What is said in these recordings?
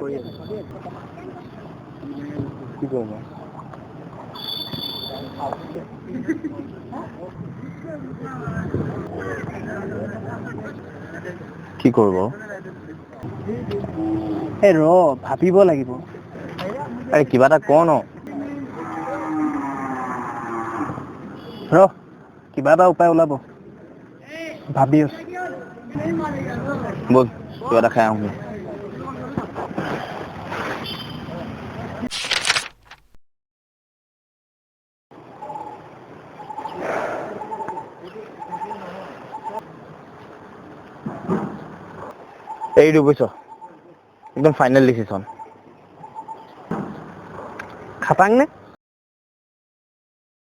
কৰি আছো। কি কৰোঁ মই? কি কৰোঁ বাৰু? এই ৰ, ভাবিব লাগিব। আৰে কিবা এটা ক ন। ৰ, কিবা এটা উপায় ওলাব, ভাবি আছো। ব'ল, কিবা এটা খাই আহোঁগে। এৰি দিওঁ বুজিছ, একদম ফাইনেল ডিচিশ্যন। খাটাং নে?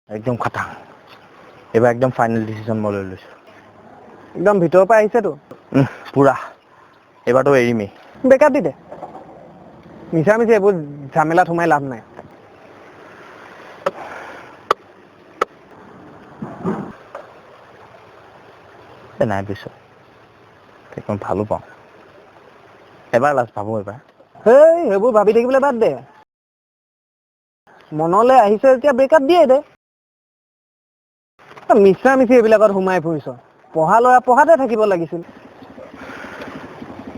একদম খাটাং। এইবাৰ একদম ফাইনেল ডিচিশ্যন মই লৈ লৈছোঁ। একদম ভিতৰৰ পৰা আহিছেতো? পুৰা। এইবাৰতো এৰিমেই। ব্ৰেকআপ দি দে। মিছা মিছি এইবোৰ ঝামেলাত সোমাই লাভ নাই। এই নাই বুজিছ, তাইক মই ভালো পাওঁ। এবাৰ লাষ্ট ভাবোঁ এবাৰ। হেই, সেইবোৰ ভাবি থাকিবলৈ বাদ দে। মনলৈ আহিছে যেতিয়া ব্ৰেকআপ দিয়ে দে। মিছা মিছি এইবিলাকত সোমাই ফুৰিছ। পঢ়া ল'ৰা পঢ়াতে থাকিব লাগিছিল।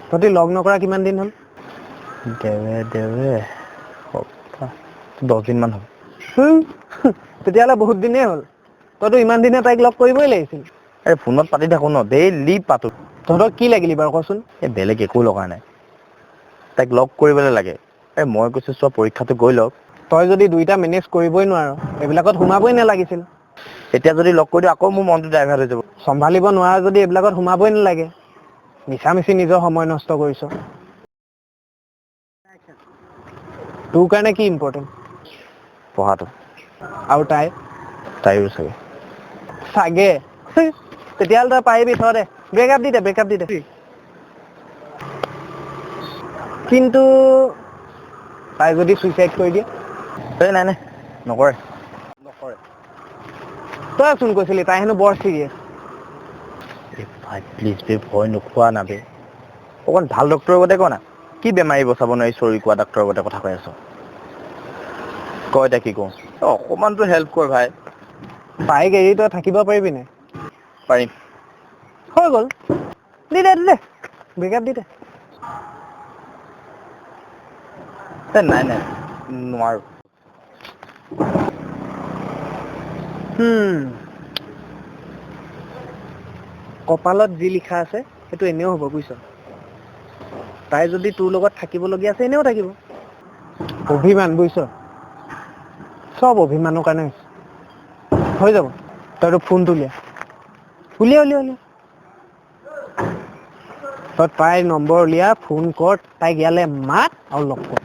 তহঁতি লগ নকৰা কিমান দিন হ'ল? দেৱে দেৱে সপ্তাহ 10 দিনমান হ'ল। তেতিয়াহ'লে বহুত দিনেই হ'ল। তইতো ইমান দিনে তাইক লগ কৰিবই লাগিছিল। আৰে ফোনত পাতি থাকোঁ ন, ডেইলি পাতো। তহঁতক কি লাগিলি বাৰু কচোন? এই বেলেগ একো লগা নাই, তাইক লগ কৰিবলৈ লাগে। এই মই কৈছোঁ চোৱা, পৰীক্ষাটো গৈ লওক। তই যদি দুইটা মেনেজ কৰিবই নোৱাৰ, এইবিলাকত সোমাবই নালাগিছিল। এতিয়া যদি লগ কৰি দিওঁ আকৌ মোৰ মনটো ডাইভাৰ্ট হৈ যাব। চম্ভালিব নোৱাৰ যদি এইবিলাকত সোমাবই নালাগে। মিছা মিছি নিজৰ সময় নষ্ট কৰিছ। তোৰ কাৰণে কি ইম্পৰ্টেণ্ট? পঢ়াটো। আৰু তাই? তাইৰো চাগে। চাগে? তেতিয়াহ'লে তই পাৰিবি, থ দে, ব্ৰেকআপ দি দে, ব্ৰেকআপ দি দে। কিন্তু তাই যদি চুইচাইড কৰি দিয়ে? এই নাই নাই, নকৰে নকৰে। তই চোন কৈছিলি তাই হেনো বৰ চিৰিয়াছ। এই ভাই প্লিজ বে, ভয় নোখোৱা না বে। অকণ ভাল ডক্টৰৰ আগতে ক না, কি বেমাৰী বচাব নোৱাৰি চৰি কোৱা ডাক্তৰৰ আগতে কথা কৈ আছ। ক এতিয়া কি কওঁ? অকণমানতো হেল্প কৰ ভাই। তাইক এৰি তই থাকিব পাৰিবি নে? পাৰিম। হৈ গ'ল, দি দে, দি দে, ব্ৰেকআপ দি দে। এই নাই নাই, নোৱাৰো। কপালত যি লিখা আছে সেইটো এনেও হ'ব বুজিছ। তাই যদি তোৰ লগত থাকিবলগীয়া আছে এনেও থাকিব। অভিমান বুজিছ, চব অভিমানৰ কাৰণে হৈছে। হৈ যাব। তই তোৰ ফোনটো উলিয়া, উলিয়া উলিয়া উলিয়া। তই তাইৰ নম্বৰ উলিয়া, ফোন কৰ, তাইক ইয়ালৈ মাত আৰু লগ কৰ,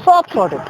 চব চৰ্টেড।